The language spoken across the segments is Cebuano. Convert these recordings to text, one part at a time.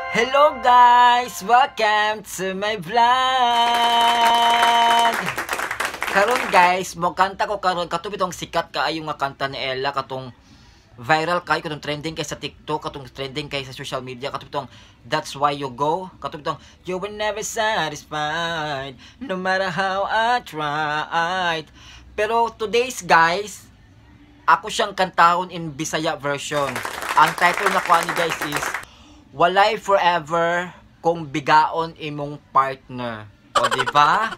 Hello guys! Welcome to my vlog! Karon guys, mo kanta ko karon kato bitong sikat kaayo nga kanta ni Ella, katong viral kay, katong trending kay sa TikTok, katong trending kay sa social media, kato bitong "That's Why You Go", kato bitong "You were never satisfied no matter how I tried". Pero today's guys, ako siyang kantahon in Bisaya version. Ang title na ko ani guys is "Walay Forever Kung Bigaon Imong Partner". O, di ba?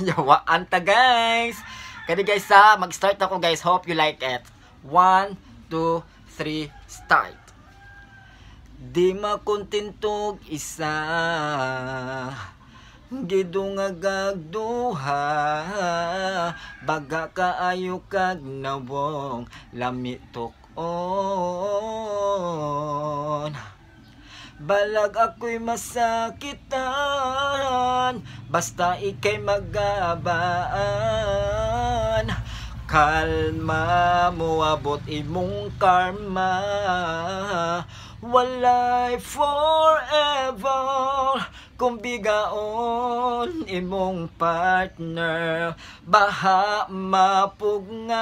Yawaan ta guys. Kani guys ha, mag-start ako guys. Hope you like it. One, two, three, start. Di makontentog isa, gidungag duha. Baga kaayo kag nawong, lami tuk-on. Balag ako'y masakitan, basta ika'y magabaan. Kalma, muabot imong karma. Walay forever kung bigaon imong partner. Baha mapugngan,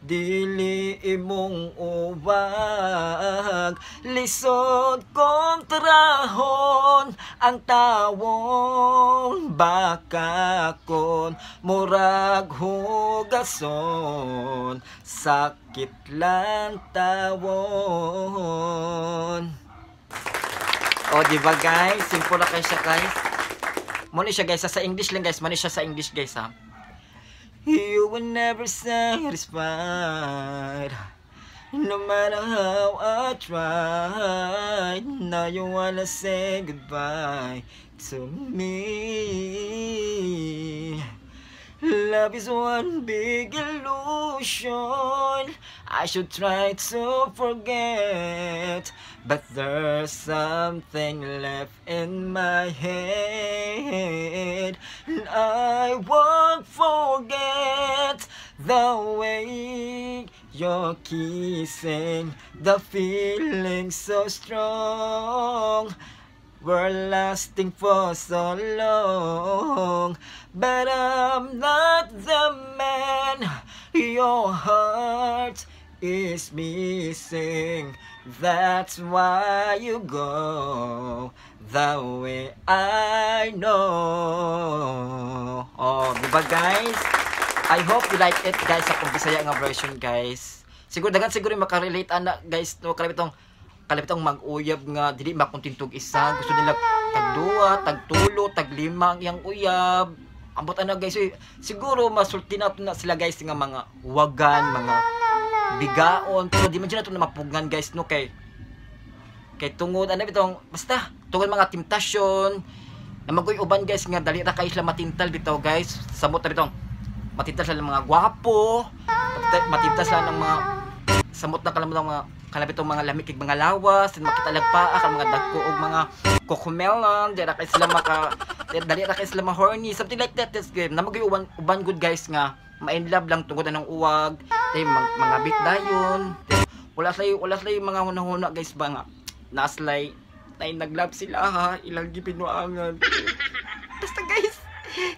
dili imong uwag. Lisod kontrahon ang tawong bakakon. Murag hugason, sakit lang tawon. O, di ba guys? Simple na kayo siya guys. Mo ni siya guys, sa English lang guys. Mo ni siya sa English guys ha. You were never satisfied no matter how I tried. Now you wanna say goodbye to me. Love is one big illusion. I should try to forget, but there's something left in my head, and I won't forget the way you're kissing, the feeling so strong. We're lasting for so long, but I'm not the man your heart is missing. That's why you go the way I know. Oh, di ba guys? I hope you like it guys, sa Bisaya nga version guys. Siguro daghan siguro yung makarelate ana guys no, kalapitong mag-uyab nga dili makontentog isa, gusto nila tag duha, tag tulo, tag lima ang iyang uyab. Ambot ana guys, eh, siguro masulti na na sila guys nga mga wagan, mga bigaon, pero di man jud nato na mapugngan guys no, kay kay tungod ano bitong basta tungod mga temptasyon na magoy uban guys nga dali ra kay sila matintal bitaw guys. Samot na bitong matintal sila ng mga gwapo, matintal sila ng mga samot na kalamot mga kalapit mga lamig kig mga lawas, and makita lag paa kan mga dagko og mga cocomelon, di ra kay sila maka dali ra kay sila ma-horny, something like that. That's good na magoy uban, uban good guys nga ma-in love lang tungod anong uwag tay mga bit dayon. Wala sila yung mga hunahuna guys ba nga naslay nay nag-love sila ha, ilang gipinuangan. Basta guys,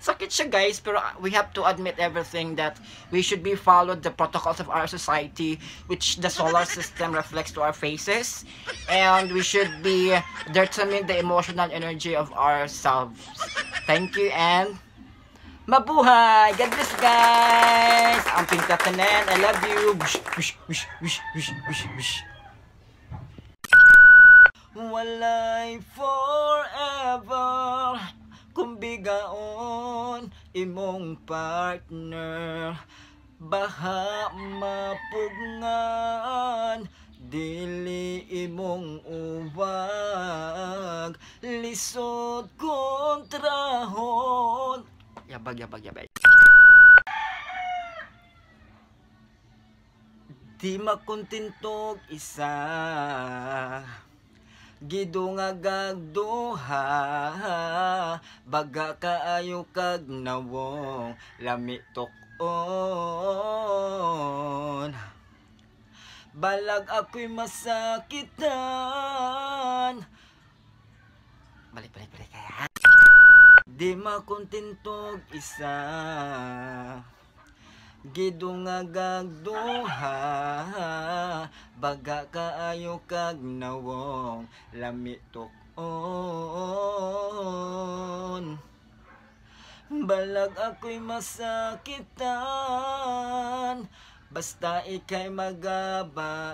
sakit siya guys, pero we have to admit everything that we should be followed the protocols of our society, which the solar system reflects to our faces, and we should be determine the emotional energy of ourselves. Thank you and mabuhay! God bless guys! Ang pingkatanan, I love you! Wish, wish, wish, wish, wish, wish, wish. Walay forever kung bigaon imong partner. Baha mapugngan, dili imong uwag. Lisod kontrahon. Yabag, yabag, yabag. Di makontentog isa, gidungag duha. Baga kaayo kag nawong, lami tuk-on. Balag ako'y masakitan. Balik, balik, balik kaya. Di makontentog isa, gidungagag duha. Baga kaayo kag nawong, lami tuk-on. Balag ako'y masakitan, basta ika'y magabaan.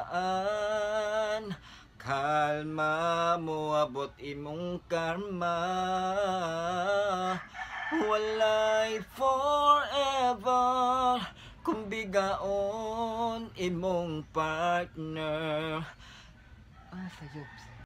Kalma, moabot imong karma. Walay forever kung bigaon imong partner. Ah, sayop.